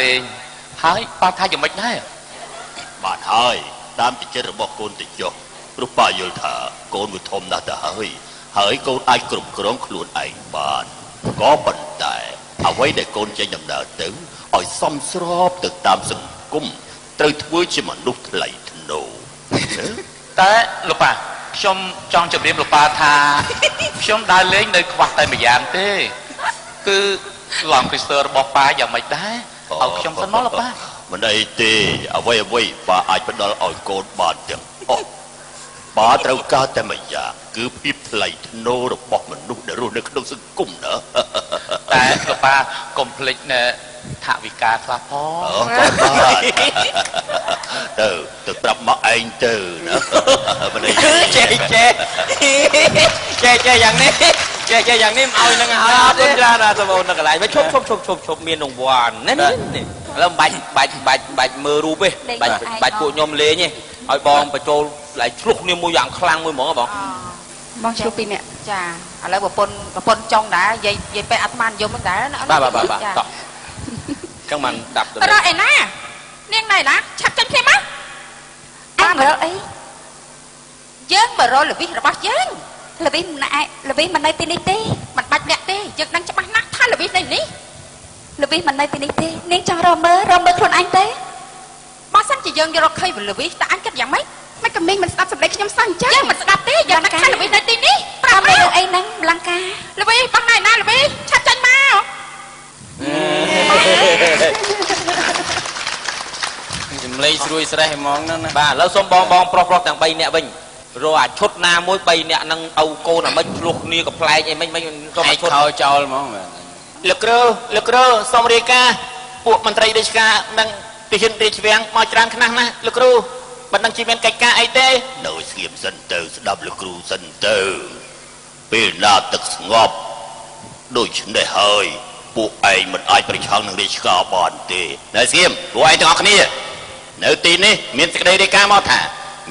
លេងហើយប៉ាថាយ៉ាងម៉េចដែរ បាទហើយតាមចិត្តរបស់កូនទៅចុះព្រោះប៉ាយល់ថាកូនវាធំណាស់ទៅហើយហើយកូនអាចគ្រប់គ្រងខ្លួនឯងបានក៏ប៉ុន្តែអ្វីដែលកូនចេញដំណើរទៅឲ្យសមស្របទៅតាមសង្គមត្រូវធ្វើជាមនុស្សថ្លៃថ្នូរ តែលោកប៉ាខ្ញុំចង់ជម្រាបលោកប៉ាថាខ្ញុំដើរលេងនៅខ្វះតែម្យ៉ាងទេគឺឡងគ្រីស្ទ័ររបស់ប៉ាយ៉ាងម៉េចដែរឲ្យខ្ញុំសិនមកលោកប៉ា មិនអីទេអ្វីអ្វីប៉ាអាចផ្ដល់ឲ្យកូនបានទាំងអស់ប៉ាត្រូវការតែម្យ៉ាងគឺភាពថ្លៃថ្នូររបស់មនុស្សដែលរស់នៅក្នុងសង្គមណា តែលោកប៉ាកុំភ្លេចនៅថវិកាខ្លះផង ទៅទៅប្រាប់មកឯងទៅណាមិនអី ចេះចេះចេះចេះយ៉ាងនេះចេះចេះយ៉ាងនេះមិនឲ្យនឹងហើយអរគុណច្រើនណាស់បងប្អូននៅកន្លែងវិញឈប់ឈប់ឈប់ឈប់ឈប់មានរង្វាន់នេះនេះឥឡូវបាច់បាច់បាច់បាច់មើលរូបទេបាច់បាច់ពួកខ្ញុំលេងទេឲ្យបងបញ្ចូលឡៃឆ្លុះគ្នាមួយយ៉ាងខ្លាំងមួយហ្មងបង បងឆ្លុះពីរនាក់ ចាឥឡូវប្រពន្ធប្រពន្ធចង់ដែរយាយយាយពេទ្យអាត្មានិយមហ្នឹងដែរណា បាទបាទបាទតោះចឹងបានដាប់ទៅ រកឯណានាងណៃណាឆាប់ចេញភ្លាមមក អញមករកអី យើងមករកលវិសរបស់យើង លវិសម្នាក់លវិសមិននៅទីនេះទេ មិនបាច់លាក់ទេយើងដឹងច្បាស់ណាស់ថាលវិសនៅនេះ លវិសមិននៅទីនេះទេនាងចង់រកមើលរកមើលខ្លួនឯងទេ បើសិនជាយើងយករកឃើញលវិសតើអញគិតយ៉ាងម៉េច មិនក៏មីងមិនស្ដាប់សម្ដីខ្ញុំសោះអញ្ចឹង យើងមិនស្ដាប់ទេយើងដឹងថាលវិសនៅទីនេះប្រាប់ មករឿងអីហ្នឹងលង្កា លវិសបងណៃណាលវិសឆាប់ចេញមក ចម្លែកស្រួយស្រេះហ្មងហ្នឹងណា បាទឥឡូវសូមបងបងប្រុសប្រុសទាំង3នាក់វិញរកអាឈុតណាមួយ3នាក់ហ្នឹងឪកូនអាម៉េចឆ្លោះគ្នាកំប្លែងអីមិនមិនសូមអាឈុត ខោចោលហ្មងបាទ លោកគ្រូលោកគ្រូសូមរាយការណ៍ពួកមន្ត្រីរាជការនិងទាហានរាជវាំងមកច្រើនខ្នះណាស់លោកគ្រូមិនដឹងជាមានកិច្ចការអីទេ នៅស្ងៀមសិនទៅស្ដាប់លោកគ្រូសិនទៅពេលណាទឹកស្ងប់ដូច្នេះហើយពួកឯងមិនអាចប្រឆាំងនឹងរាជការបានទេនៅស្ងៀមពួកឯងទាំងអស់គ្នានៅទីនេះមានសេចក្តីរាយការណ៍មកថា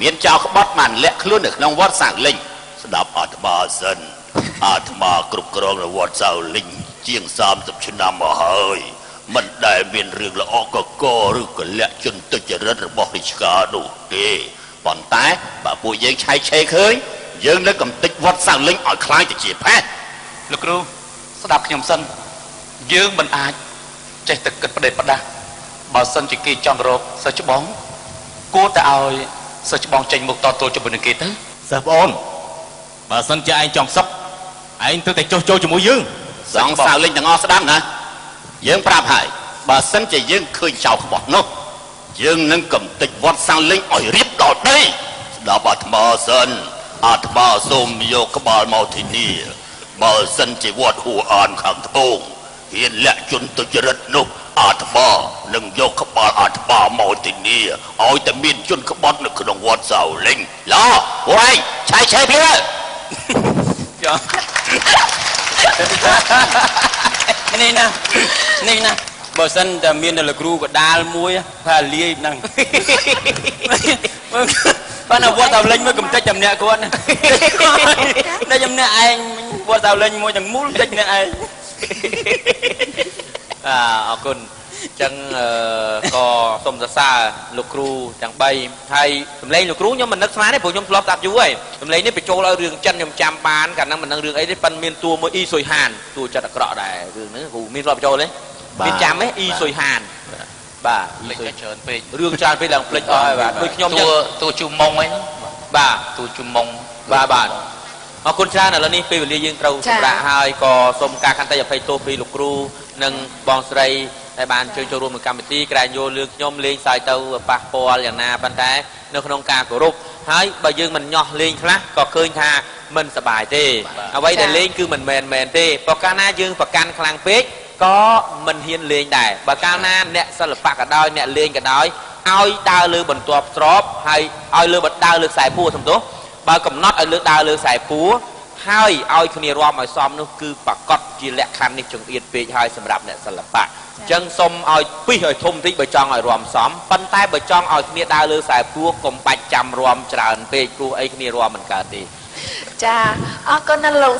មានចៅក្បត់បានលាក់ខ្លួននៅក្នុងវត្តសាលិញស្ដាប់អាត្មាសិនអាត្មាគ្រប់គ្រងនៅវត្តសាលិញជាង30ឆ្នាំមកហើយមិនដែលមានរឿងល្អកកឬក៏លាក់ជនទុច្ចរិតរបស់រាជការនោះទេប៉ុន្តែបើពួកយើងឆែកឆេរឃើញយើងនៅកំតិចវត្តសាលិញឲ្យខ្លាយទៅជាផេះ លោកគ្រូស្ដាប់ខ្ញុំសិនយើងមិនអាចចេះតែគិតផ្ដេសផ្ដាស់បើសិនជាគេចង់រកសិស្សច្បងគួរតែឲ្យសិស្សច្បងចេញមុខតទល់ជាមួយនឹងគេទៅ សិស្សបងបើសិនជាឯងចង់សុខឯងត្រូវតែចុះចូលជាមួយយើង សង្សាលិញទាំងអស់ស្ដាប់ណាយើងប្រាប់ហើយបើសិនជាយើងឃើញចៅក្បត់នោះយើងនឹងកំតិចវត្តសាលិញឲ្យរៀបដល់ដីស្ដាប់អាត្មាសិនអាត្មាសូមយកក្បាលមកធានាបើសិនជាវត្តហួអានខាងត្បូងហ៊ានលាក់ជនទុច្ចរិតនោះអាត្មានឹងយកក្បាលអាត្មាមកធានាឲ្យតែមានជនក្បត់នៅក្នុងវត្តសាលិញឡពួកឯងឆែកឆេរភ្លាម នេះណានេះណាបើសិនតែមានតែលោកគ្រូកដាលមួយថាលាយហ្នឹងប៉ុន្តែវត្តតាលេញមួយកំតិចតែម្នាក់គាត់ណាតែម្នាក់ឯងវត្តតាលេញមួយទាំងមូលតិចម្នាក់ឯង អរគុណអញ្ចឹងក៏សូមសរសើរលោកគ្រូទាំង3ហើយសម្លេងលោកគ្រូខ្ញុំមិននឹកស្មានទេព្រោះខ្ញុំធ្លាប់ស្ដាប់យូរហើយសម្លេងនេះបញ្ចូលឲ្យរឿងចិនខ្ញុំចាំបានកាលហ្នឹងមិនដឹងរឿងអីទេប៉ិនមានតួមួយអ៊ីសុយហានតួចិត្តអាក្រក់ដែររឿងហ្នឹងគ្រូមានធ្លាប់បញ្ចូលទេមានចាំទេអ៊ីសុយហានបាទ ភ្លេចច្រើនពេក រឿងច្រើនពេកឡើងភ្លេចអស់ហើយបាទដូចខ្ញុំ តួតួជុំមុងអីហ្នឹង បាទ តួជុំមុង បាទបាទអរគុណច្រើនឥឡូវនេះពេលវេលាយើងត្រូវសម្រាកហើយក៏សូមការខន្តីអភ័យទោសពីលោកគ្រូនិងបងស្រីដែលបានជួយចូលរួមក្នុងកម្មវិធីក្រែងយោលឿងខ្ញុំលេងសើចទៅប៉ះពាល់យ៉ាងណាប៉ុន្តែនៅក្នុងការគោរពហើយបើយើងមិនញាស់លេងខ្លះក៏ឃើញថាមិនសប្បាយទេអ្វីដែលលេងគឺមិនមែនមែនទេព្រោះកាលណាយើងប្រកាន់ខ្លាំងពេកក៏មិនហ៊ានលេងដែរបើកាលណាអ្នកសិល្បៈក៏ដោយអ្នកលេងក៏ដោយឲ្យដើរលើបន្ទាប់ស្របហើយឲ្យលើដើរលើខ្សែពួរសំទោសបើកំណត់ឲ្យលើដើរលើខ្សែពួរហើយឲ្យគ្នារាំឲ្យសមនោះគឺប្រកាសជាលក្ខខណ្ឌនេះចង្អៀតពេកហើយសម្រាប់អ្នកសិល្បៈអញ្ចឹងសូមឲ្យពិសឲ្យធំតិចបើចង់ឲ្យរាំសមប៉ុន្តែបើចង់ឲ្យគ្នាដើរលើខ្សែពួរកុំបាច់ចាំរាំច្រើនពេកព្រោះអីគ្នារាំមិនកើតទេ ចាអរគុណណាស់លោក